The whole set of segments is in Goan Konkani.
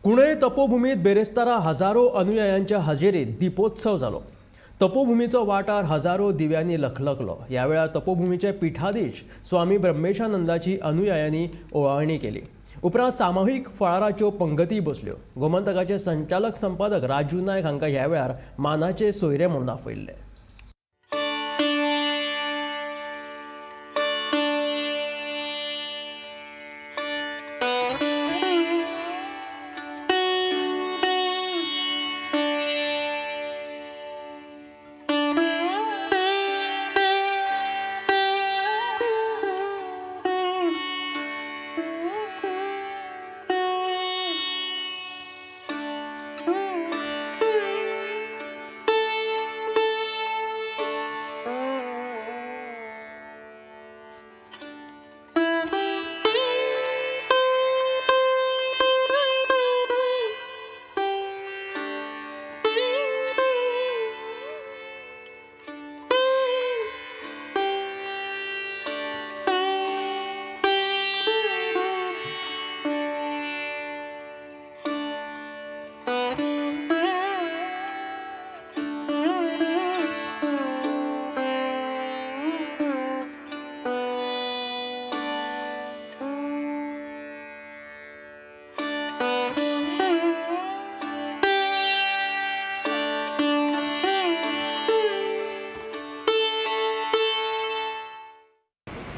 कुणय तपोभूमीत बेरेस्तारा हजारो अनुयायांच्या हजेरीत दीपोत्सव जालो. तपोभूमीचो वाठार हजारो दिव्यांनी लखलखलो. ह्या वेळार तपोभूमीचे पिठाधीश स्वामी ब्रह्मेशानंदाची अनुयायांनी ओवाळणी केली. उपरांत सामुहीक फळाराच्यो पंगती बसल्यो. गोमंतकाचे संचालक संपादक राजू नायक हांकां ह्या वेळार मानाचे सोयरे म्हणून आपयल्ले.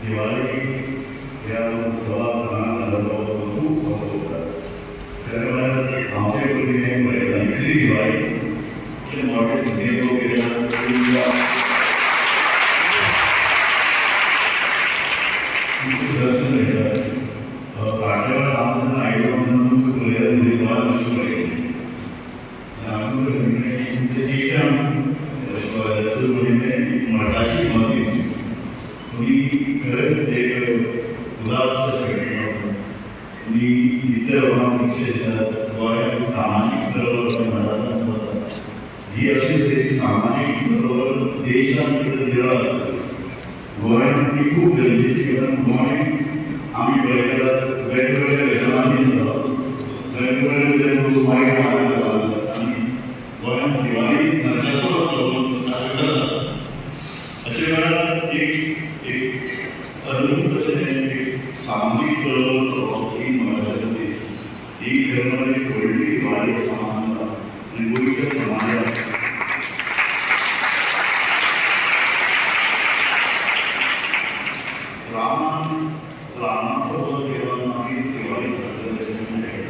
दिवाळी ह्या उत्सवाक घालप खूब असो उरता. खरें म्हळ्यार आमचे पयलीं हें पळयलां, इतली दिवाळी इतले मोठे संख्येन लोक येतात, तुमचें दर्शन घेतात. फाटल्या वेळार हांव जेन्ना आयलो तेन्ना तुमकां पळयल्यार दिवाळी कशी पळयली आनी हांवें तुमचें शिक्षण मठाची मती तुम्ही खरेंच एक उदात्त अशें तुम्ही इतर गोंयांत सामाजीक चळवळ मठांतल्यान वता. ही अशी तरेची सामाजीक चळवळ देशांत भितर विरळ आसा. गोंयांत ती खूब गरजेची, कारण गोंय आमी पळयतात वेगवेगळ्या व्यसनांनी वेगवेगळे लोक वायट मार्गार लागला आनी गोंयांत दिवाळी नरकासूर साजरी जाता. अशे वेळार एक एक अद्भूत अशें एक सामाजीक चळवळ चलोवप ही मराठा खातीर ही खरें म्हळ्यार एक व्हडली दिवाळी अशें हांव मानता. आनी गोंयच्या समाजाक रामान रामाचो जो केला आमी दिवाळी साजरी अशें म्हणटात.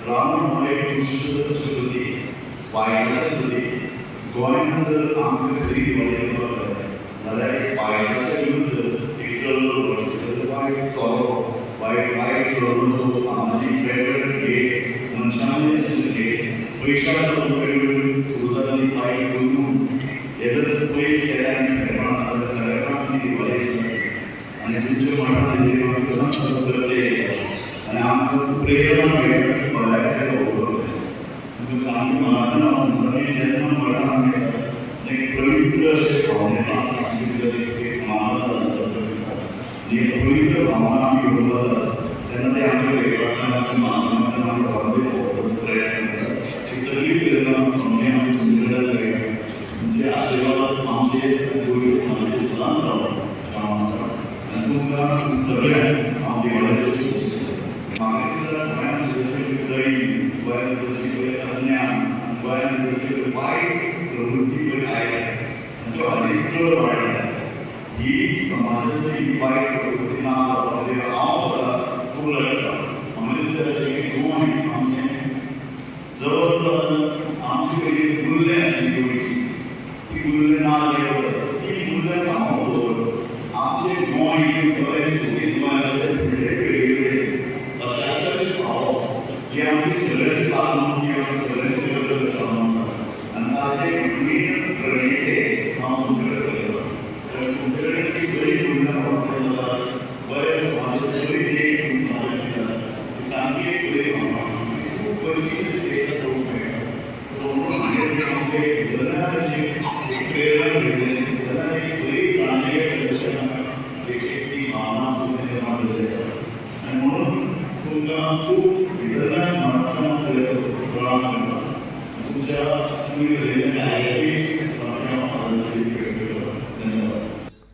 राम म्हळ्यार एक दुश्ट प्रतीक, वायटाचें प्रतीक. गोंयांत जर आमकां खरी दिवाळी करपाक जाय जाल्यार एक वायटाच्या विरुद्ध एक चळवळ करची. वायट सोरो, वायट वायट चळवळ, सामाजीक वेगवेगळे खेळ, मनशां आशिल्ले खेळ, पयशां लागून वेगवेगळी सुरू जाल्ली वायट करून हे जर पयस केले आनी खरेपणान जाल्यार खरेपणान आमची दिवाळी जातली. आनी तुमच्या मठान आमी सदांच सदां करते आनी आमकां प्रेरणा मेळटा की बऱ्या खातीर वावुरप जाय. तुमकां सामकें मनांतल्यान हांव सांगता की जेन्ना मठान आमी येता एक पवित्र अशें भावनेन आमचे भितर एक समाधान जाता. जी पवित्र भावना आमी घेवन वतात तेन्ना ते आमच्या वेगळ्या आमच्या माध्यमांतल्यान आमी लोकांक पावोवपाचो प्रयत्न करतात. ती सगळी प्रेरणा समजून आमी तुमचे कडल्यान मेळटा. तुमचे आशिर्वाद आमचे गोंयच्या समाजाचेर सदांच रावता अशें हांव मानता. आनी तुमकां सगळ्यांक हांव दिवाळेच्यो शुभेच्छा दिता. म्हाका दिसता गोंयांत दैव, गोंयांत जशी अज्ञान, गोंयांत जशी वायट प्रवृत्ती पळय आयल्या आनी त्यो हाली चड वाडल्या, ही समाजाची ही वायट प्रवृत्ती ना जावपा खातीर हांव स्वता खूब लढटा. म्हाका दिसता अशें की गोंय आमचें जवळ जवळ आमची पयलीं मुल्यां आशिल्ली गोंयची, ती मुल्यां ना जायत वता. ती मुल्यां सांबाळून दवरप आमचें गोंय बरें सोबीत गोंय आसा फुडले पिळगे कडेन अशें तशें पावप ही आमची सगळ्यांची चालू, ही आमची सगळ्यांची गरज आसा हांव मानता. आनी ताचे मेन प्रणेते हांव तुमचे कडेन पळयतां, कारण तुमचे कडेन ती बरी मुल्यां पावता, बऱ्या समाजाची बरी देख तुमी समाजाक दिता, ती सामकी एक बरी भावना खूब बरी अशी चेश्टा पळोवंक मेळटा. म्हणून आमचे भितरल्यान अशी एक प्रेरणा मेळटली, भितरल्यान एक बरी जाणविकाय अशें आमकां एक ती भावना आमची निर्माण जाल्ली आसा. आनी म्हणून तुमकां खूब भितरल्यान मनांतल्यान राम म्हणटा. तुमच्या तुमी चलयल्ल्या कार्याची.